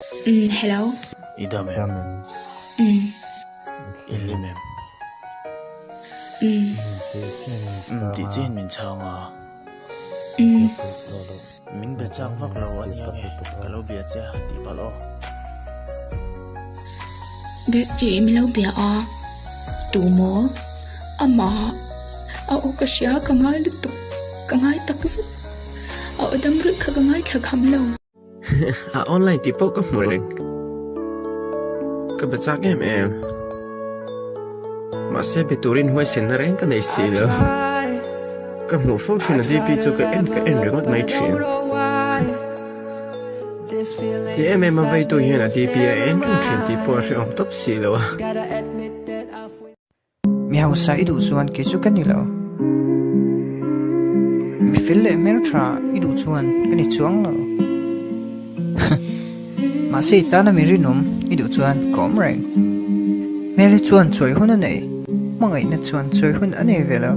Umm hello. I dam em? Umm. I hlim em? Umm. Umm tih chiahin min chhang a. Umm. Min be chak vak lo a nia nge ka lo bia che a tih palh aw. Bestie min lo bia a, tu maw? Amah a aw ka hria ka ngai lutuk, ka ngai tak zet. A aw dam ruih kha ka ngaithla kham lo. A online tih pawh ka hmu reng. Ka be chak em em. Mahse be turin huaisenna reng ka nei si lo. Ka hmuh fo thin a DP chu ka en ka en ringawt mai thin. Ti em em a veitu hian a DP a en reng thin tih pawh a hrehawm tawp si lo a. Mi hausa i duh chuan kei chu ka ni lo. Mi fel leh hmeltha i duh chuan ka ni chuang lo. Mahse i tana mi rinawm i duh chuan ka awm reng. Hmel hi chuan chawi hun a nei, hmangaihna chuan chawi hun a nei ve lo.